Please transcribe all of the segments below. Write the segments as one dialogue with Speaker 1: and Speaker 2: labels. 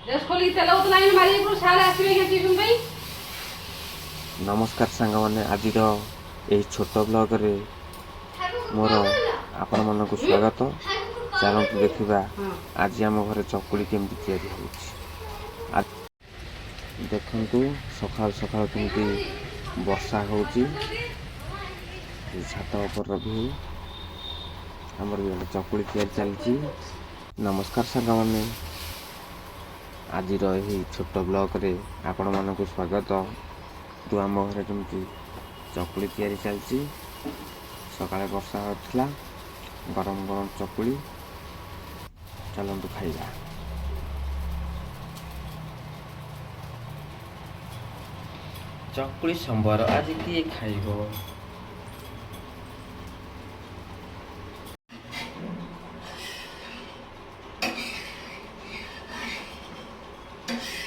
Speaker 1: Dress ଖୋଲିକି ତେଲ ବୋତଲ ଆଣିଲେ ମାରିବାକୁ ସାର୍ ଆସିବେ ଟିଉସନ୍ ପାଇଁ।
Speaker 2: ନମସ୍କାର ସାଙ୍ଗମାନେ, ଆଜିର ଏହି ଛୋଟ ବ୍ଲଗରେ ମୋର ଆପଣମାନଙ୍କୁ ସ୍ୱାଗତ। ଚାଲନ୍ତୁ ଦେଖିବା ଆଜି ଆମ ଘରେ ଚକୁଳି କେମିତି ତିଆରି ହେଉଛି। ଦେଖନ୍ତୁ, ସକାଳୁ ସକାଳୁ କେମିତି ବର୍ଷା ହେଉଛି। ଛାତ ଉପରର ଭିଉ। ଆମର ବି ଗୋଟେ ଚକୁଳି ତିଆରି ଚାଲିଛି। ନମସ୍କାର ସାଙ୍ଗମାନେ, ଆଜିର ଏହି ଛୋଟ ବ୍ଲଗରେ ଆପଣମାନଙ୍କୁ ସ୍ୱାଗତ। ତୁ ଆମ ଘରେ କେମିତି ଚକୁଳି ତିଆରି ଚାଲିଛି। ସକାଳେ ବର୍ଷା ହେଉଥିଲା, ଗରମ ଗରମ ଚକୁଳି, ଚାଲନ୍ତୁ ଖାଇବା। ଚକୁଳି ସମ୍ବର ଆଜି କିଏ ଖାଇବ?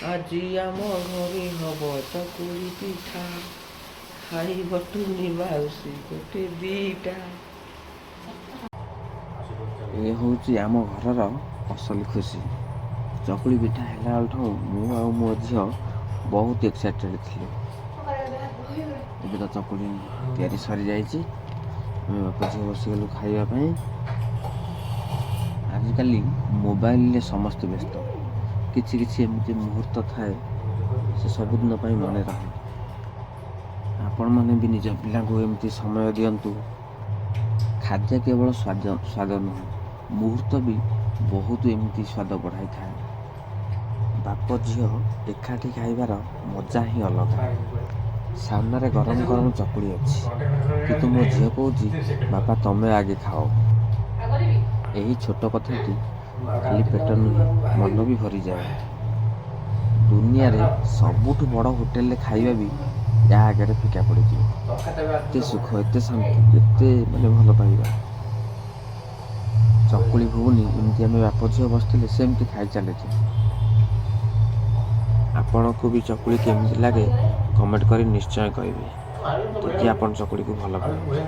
Speaker 2: ଆଜି ଆମ ଘରେ ହବ ଚକୁଳି ପିଠା, ଖାଇବ ଟୁନି ମାଉସୀ ଗୋଟେ ଦିଟା। ଏ ହେଉଛି ଆମ ଘରର ଅସଲି ଖୁସି। ଚକୁଳି ପିଠା ହେଲା ବେଳଠୁ ମୁଁ ଆଉ ମୋ ଝିଅ ବହୁତ ଏକ୍ସାଇଟେଡ଼ ଥିଲୁ। ଏବେ ତ ଚକୁଳି ତିଆରି ସରିଯାଇଛି। ଆମେ ବାପ ଝିଅ ବସିଗଲୁ ଖାଇବା ପାଇଁ। ଆଜିକାଲି ମୋବାଇଲରେ ସମସ୍ତେ ବ୍ୟସ୍ତ। କିଛି କିଛି ଏମିତି ମୁହୂର୍ତ୍ତ ଥାଏ, ସେ ସବୁଦିନ ପାଇଁ ମନେ ରହେ। ଆପଣମାନେ ବି ନିଜ ପିଲାଙ୍କୁ ଏମିତି ସମୟ ଦିଅନ୍ତୁ। ଖାଦ୍ୟ କେବଳ ସ୍ୱାଦ ସ୍ୱାଦ ନୁହେଁ, ମୁହୂର୍ତ୍ତ ବି ବହୁତ ଏମିତି ସ୍ୱାଦ ବଢ଼ାଇଥାଏ। ବାପ ଝିଅ ଏକାଠି ଖାଇବାର ମଜା ହିଁ ଅଲଗା। ସାମ୍ନାରେ ଗରମ ଗରମ ଚକୁଳି ଅଛି, କିନ୍ତୁ ମୋ ଝିଅ କହୁଛି, "ବାପା, ତମେ ଆଗେ ଖାଅ।"
Speaker 1: ଆଉ କରିବି।
Speaker 2: ଏହି ଛୋଟ କଥାଟି ଖାଲି ପେଟ ନୁହେଁ, ମନ ବି ଭରିଯାଏ। ଦୁନିଆରେ ସବୁଠୁ ବଡ଼ ହୋଟେଲରେ ଖାଇବା ବି ୟା ଆଗରେ ଫିକା ପଡ଼ିଯିବ। ଏତେ ସୁଖ, ଏତେ ଶାନ୍ତି, ଏତେ ମାନେ ଭଲ ପାଇବା। ଚକୁଳି ଘୁଗୁନି, ଏମିତି ଆମେ ବାପ ଝିଅ ବସିଥିଲେ, ସେମିତି ଖାଇ ଚାଲିଥିଲେ। ଆପଣଙ୍କୁ ବି ଚକୁଳି କେମିତି ଲାଗେ, କମେଣ୍ଟ କରି ନିଶ୍ଚୟ କହିବେ, ଯଦି ଆପଣ ଚକୁଳିକୁ ଭଲ ପାଆନ୍ତି।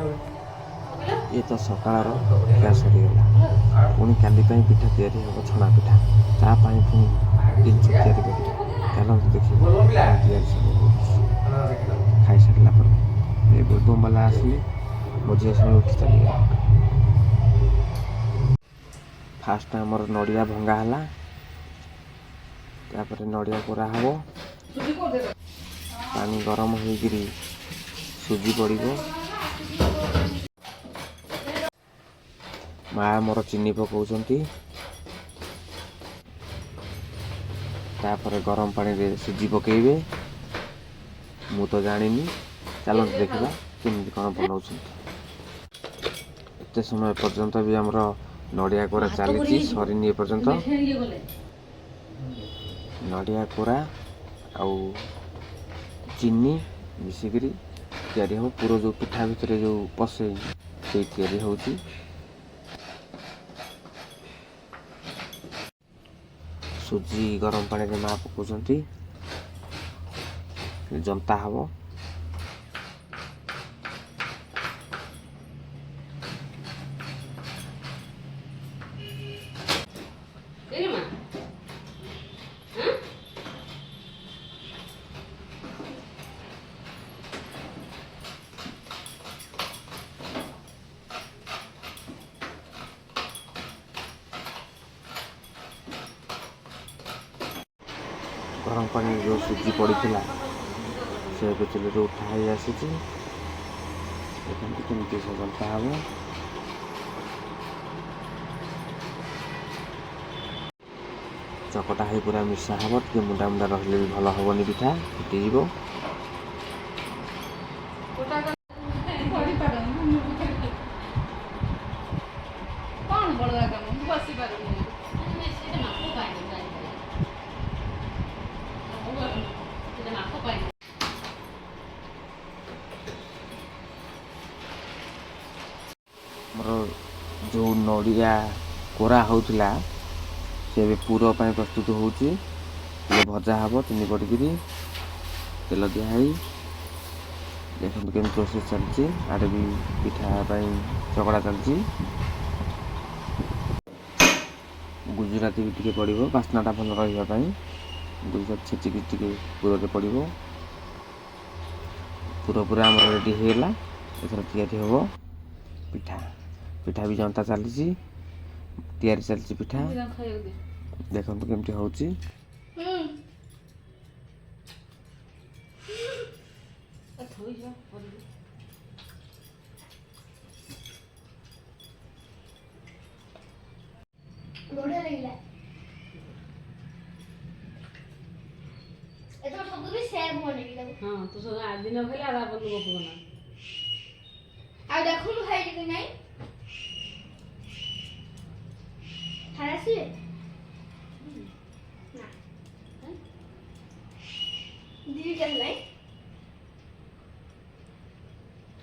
Speaker 2: ଇଏ ତ ସକାଳର ଖିଆ ସରିଗଲା। ପୁଣି କାଲି ପାଇଁ ପିଠା ତିଆରି ହେବ, ଛଣା ପିଠା। ତା ପାଇଁ ପୁଣି ଜିନିଷ ତିଆରି କରିବା। ଚାଲନ୍ତୁ ଦେଖିବା କ'ଣ ତିଆରି ସବୁ ହେଉଛି। ଖାଇସାରିଲା ପରେ ଏ ବୋଲବମ୍ ବାଲା ଆସିଲେ, ମୋ ଝିଅ ସବୁ ଉଠି ଚାଲିଗଲା। ଫାଷ୍ଟ ଆମର ନଡ଼ିଆ ଭଙ୍ଗା ହେଲା, ତାପରେ ନଡ଼ିଆ କୋରା ହେବ।
Speaker 1: ସୁଜି କୋଉଠି?
Speaker 2: ପାଣି ଗରମ ହେଇକିରି ସୁଜି ପଡ଼ିବ। ମା ଆମର ଚିନି ପକାଉଛନ୍ତି। ତାପରେ ଗରମ ପାଣିରେ ସୁଜି ପକାଇବେ। ମୁଁ ତ ଜାଣିନି, ଚାଲନ୍ତୁ ଦେଖିବା କେମିତି କ'ଣ ବନାଉଛନ୍ତି। ଏତେ ସମୟ ପର୍ଯ୍ୟନ୍ତ ବି ଆମର ନଡ଼ିଆ କୋରା ଚାଲିଛି, ସରିନି ଏପର୍ଯ୍ୟନ୍ତ।
Speaker 1: ଇଏ ଗଲେ।
Speaker 2: ନଡ଼ିଆ କୋରା ଆଉ ଚିନି ମିଶିକିରି ତିଆରି ହେବ ପୁର, ଯେଉଁ ପିଠା ଭିତରେ ଯେଉଁ ପଶେ, ସେଇ ତିଆରି ହେଉଛି। ସୁଜି ଗରମ ପାଣିରେ ମା ପକାଉଛନ୍ତି, ଜନ୍ତା ହେବ।
Speaker 1: ଦେଇନି ମା। ହଁ।
Speaker 2: ଗରମ ପାଣିରେ ଯେଉଁ ସୁଜି ପଡ଼ିଥିଲା, ସେ ଏବେ ଚୁଲିରୁ ଉଠା ହେଇ ଆସିଛି। ଦେଖନ୍ତୁ କେମିତି ସେ ଜନ୍ତା ହେବ। ଚକଟା ହେଇ ପୁରା ମିଶା ହେବ। ଟିକେ ମୁଣ୍ଡା ମୁଣ୍ଡା ରହିଲେ ବି ଭଲ ହେବନି, ପିଠା ଫିଟିଯିବ।
Speaker 1: କରିପାରୁନି ମୁଁ। କ'ଣ ବଳୁଆ କାମ, ମୁଁ ବସି ପାରୁନି। ସେଇଟା ମାପ ପାଇନି, ସେଇଟା ମାପ ପାଇନି।
Speaker 2: ଆମର ଯେଉଁ ନଡ଼ିଆ କୋରା ହେଉଥିଲା, ସେ ଏବେ ପୁର ପାଇଁ ପ୍ରସ୍ତୁତ ହେଉଛି। ଟିକେ ଭଜା ହେବ ଚିନି ପଡ଼ିକିରି, ତେଲ ଦିଆ ହେଇ। ଦେଖନ୍ତୁ କେମିତି ପ୍ରୋସେସ୍ ଚାଲିଛି। ଆଡ଼େ ବି ପିଠା ପାଇଁ ଚକଡ଼ା ଚାଲିଛି। ଗୁଜୁରାତି ବି ଟିକେ ପଡ଼ିବ, ବାସ୍ନାଟା ଭଲ ରହିବା ପାଇଁ। ଗୁଜୁରାତି ଛେଚିକି ଟିକେ ପୁରରେ ପଡ଼ିବ। ପୁର ପୁରା ଆମର ରେଡ଼ି ହେଇଗଲା। ଏଥର ତିଆରି ହେବ ପିଠା। ପିଠା ବି ଜନ୍ତା ଚାଲିଛି, ତିଆରି ଚାଲିଛି ପିଠା।
Speaker 1: ଖାଇବାକୁ ଦେ।
Speaker 2: ଦେଖନ୍ତୁ କେମିତି ହେଉଛି।
Speaker 1: ଥୋଇଯିବା କରିବି।
Speaker 3: ବଢିଆ ଲାଗିଲା। ଏଥର ସବୁଦିନ ସେମ୍ ବନେଇବି ତାକୁ।
Speaker 1: ହଁ, ତୁ ସବୁ ଆଜି ନ ଖାଇଲେ ଆଉ ଆପଣ ଗପ ନା।
Speaker 3: ଆଉ ଦେଖୁନୁ ଖାଇଲି କି ନାଇଁ। ଖାଇ ଆସିବେ ନା ଦିଟା ହେଲାଣି।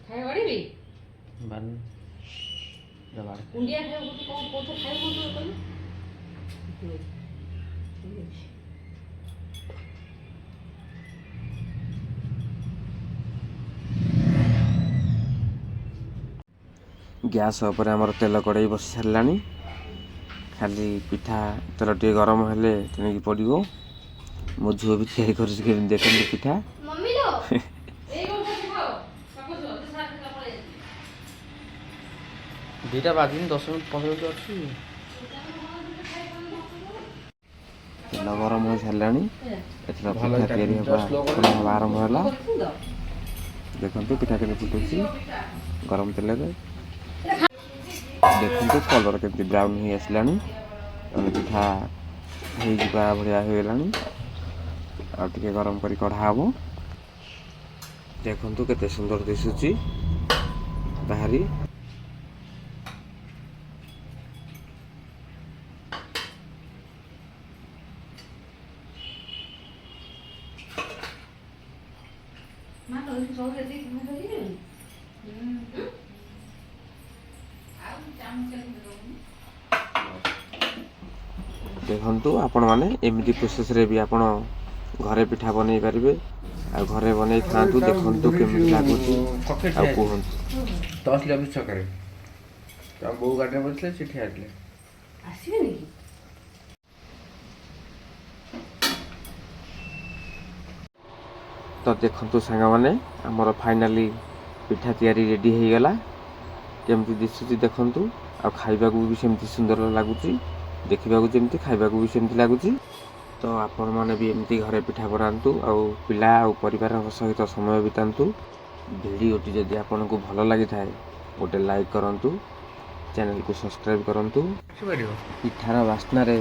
Speaker 1: ଖାଇବା ବାଢ଼ିବି? କୁଣ୍ଡିଆ ଖାଇବୁ ତୁ? କ'ଣ କୋଉଥିରେ ଖାଇବୁ ତୁ କହିଲୁ?
Speaker 2: ଗ୍ୟାସ୍ ଉପରେ ଆମର ତେଲ କଡ଼େଇ ବସି ସାରିଲାଣି। ଖାଲି ପିଠା ତେଲ ଟିକେ ଗରମ ହେଲେ ତେଣିକି ପଡ଼ିବ। ମୋ ଝିଅ ବି ତିଆରି କରୁଛି, କେମିତି ଦେଖନ୍ତୁ ପିଠା।
Speaker 3: ମମି ଲୋ।
Speaker 1: ଏଇ କଣ ଖାଅ ବାପ, ସାର୍ ପଳେଇ ଆସିବେ।
Speaker 4: 2ଟା ବାଜିନି, 10 ମିନିଟ୍ 15 ମିନିଟ୍ ଅଛି।
Speaker 2: ତେଲ ଗରମ ହୋଇ ସାରିଲାଣି। ଏଥର ପିଠା ତିଆରି ହେବା ଛଣା ହେବା ଆରମ୍ଭ ହେଲା। ଦେଖନ୍ତୁ ପିଠା କେମିତି ଫୁଟୁଛି ଗରମ ତେଲରେ। ଦେଖନ୍ତୁ କଲର୍ କେମିତି ବ୍ରାଉନ୍ ହେଇ ଆସିଲାଣି, ମାନେ ପିଠା ହେଇଯିବା ଭଳିଆ ହେଇଗଲାଣି। ଆଉ ଟିକେ ଗରମ କରି କଢ଼ା ହେବ। ଦେଖନ୍ତୁ କେତେ ସୁନ୍ଦର ଦିଶୁଛି ବାହାରି।
Speaker 1: ମା, ସବୁ ଏତିକି ଖାଇପାରିବେନି। ଆଉ ଚାମଚ ଦଉନୁ।
Speaker 2: ଦେଖନ୍ତୁ ଆପଣମାନେ, ଏମିତି ପ୍ରୋସେସ୍ରେ ବି ଆପଣ ଘରେ ପିଠା ବନେଇ ପାରିବେ ଆଉ ଘରେ ବନେଇ ଖାଆନ୍ତୁ। ଦେଖନ୍ତୁ କେମିତି ଲାଗୁଛି ଆଉ କୁହନ୍ତୁ।
Speaker 4: ତହସିଲ ଅଫିସ ଛକରେ ତମ ବୋଉ ଗାଡ଼ିରେ ବସିଥିଲେ, ସେ ଠିଆ ହେଇଥିଲେ।
Speaker 1: ଆସିବେନି କି?
Speaker 2: ତ ଦେଖନ୍ତୁ ସାଙ୍ଗମାନେ, ଆମର ଫାଇନାଲି ପିଠା ତିଆରି ରେଡ଼ି ହେଇଗଲା। କେମିତି ଦିଶୁଛି ଦେଖନ୍ତୁ, ଆଉ ଖାଇବାକୁ ବି ସେମିତି ସୁନ୍ଦର ଲାଗୁଛି। ଦେଖିବାକୁ ଯେମିତି, ଖାଇବାକୁ ବି ସେମିତି ଲାଗୁଛି। ତ ଆପଣମାନେ ବି ଏମିତି ଘରେ ପିଠା ବନାନ୍ତୁ ଆଉ ପିଲା ଆଉ ପରିବାରଙ୍କ ସହିତ ସମୟ ବିତାନ୍ତୁ। ଭିଡ଼ିଓଟି ଯଦି ଆପଣଙ୍କୁ ଭଲ ଲାଗିଥାଏ, ଗୋଟେ ଲାଇକ୍ କରନ୍ତୁ, ଚ୍ୟାନେଲକୁ ସବସ୍କ୍ରାଇବ୍ କରନ୍ତୁ।
Speaker 4: ଆସିପାରିବ।
Speaker 2: ପିଠାର ବାସ୍ନାରେ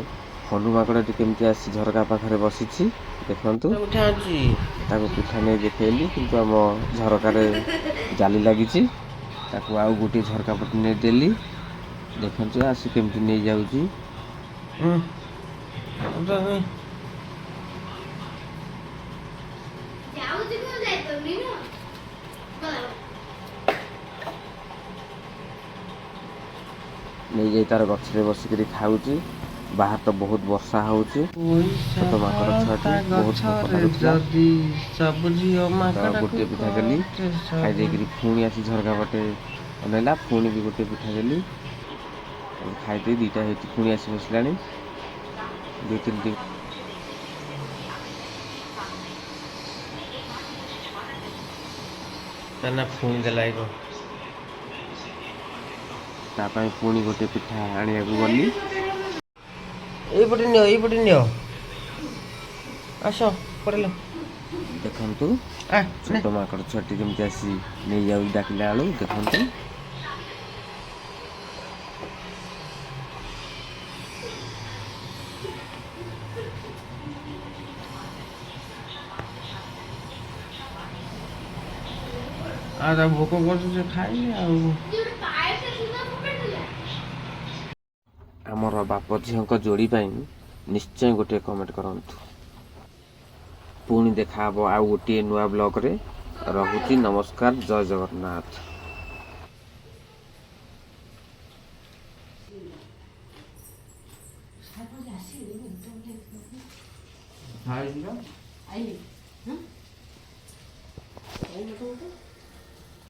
Speaker 2: ହନୁ ମାଙ୍କଡ଼ଟି କେମିତି ଆସି ଝରକା ପାଖରେ ବସିଛି ଦେଖନ୍ତୁ।
Speaker 4: ପିଠା ଅଛି।
Speaker 2: ତାକୁ ପିଠା ନେଇ ଦେଖେଇଲି, କିନ୍ତୁ ଆମ ଝରକାରେ ଜାଲି ଲାଗିଛି। ତାକୁ ଆଉ ଗୋଟିଏ ଝରକା ପଟେ ନେଇ ଦେଲି। ଦେଖନ୍ତୁ ଆସି କେମିତି ନେଇଯାଉଛି।
Speaker 4: ହୁଁ।
Speaker 3: ଯାଉଛି, କଣ ଯାଇପାରୁନି ନା ଗଲା।
Speaker 2: ନେଇଯାଇ ତାର ଗଛରେ ବସିକରି ଖାଉଛି। ବାହାରେ ତ ବହୁତ ବର୍ଷା ହେଉଛି। ଛୋଟ ମାଙ୍କଡ଼ ଛୁଆଟି ବହୁତ ଭୋକ ଲାଗୁଥିଲା।
Speaker 4: ଯଦି ସବୁ ଝିଅ
Speaker 2: ତ ଗୋଟିଏ ପିଠା ଦେଲି, ଖାଇ ଦେଇକିରି ପୁଣି ଆସି ଝରକା ପଟେ ଅନେଇଲା। ପୁଣି ବି ଗୋଟିଏ ପିଠା ଦେଲି, ତାକୁ ଖାଇଦେଇ 2ଟା ହେଇଛି, ପୁଣି ଆସି ବସିଲାଣି ଦୁଇ ତିନିଟି।
Speaker 4: ନା, ପୁଣି ଦେଲା ଏକ।
Speaker 2: ତା ପାଇଁ ପୁଣି ଗୋଟେ ପିଠା ଆଣିବାକୁ ଗଲି।
Speaker 4: ଏଇପଟେ ନିଅ, ଏଇପଟେ ନିଅ, ଆସ ପଡ଼ିଲ।
Speaker 2: ଦେଖନ୍ତୁ
Speaker 4: ଆ।
Speaker 2: ଛୋଟ ମାଙ୍କଡ଼ ଛୁଆଟି କେମିତି ଆସି ନେଇଯାଉଛି ଡାକିଲା ବେଳୁ, ଦେଖନ୍ତୁ।
Speaker 4: ଆଉ ତାକୁ ଭୋକ କରୁଛି, ସେ ଖାଇନି ଆଉ।
Speaker 3: ଯୋଉଠି ପାଏସ ସୁନ୍ଦର ଫୋପାଡ଼ିଥିଲା।
Speaker 2: ଆମର ବାପ ଝିଅଙ୍କ ଯୋଡ଼ି ପାଇଁ ନିଶ୍ଚୟ ଗୋଟିଏ କମେଣ୍ଟ କରନ୍ତୁ। ପୁଣି ଦେଖାହବ ଆଉ ଗୋଟିଏ ନୂଆ ବ୍ଲଗ୍ରେ। ରହୁଛି, ନମସ୍କାର, ଜୟ ଜଗନ୍ନାଥ।
Speaker 4: ଖାଇଛି।
Speaker 1: ଆଇଲି, ହଁ, କହିଲୁ ତ ଗୋଟେ।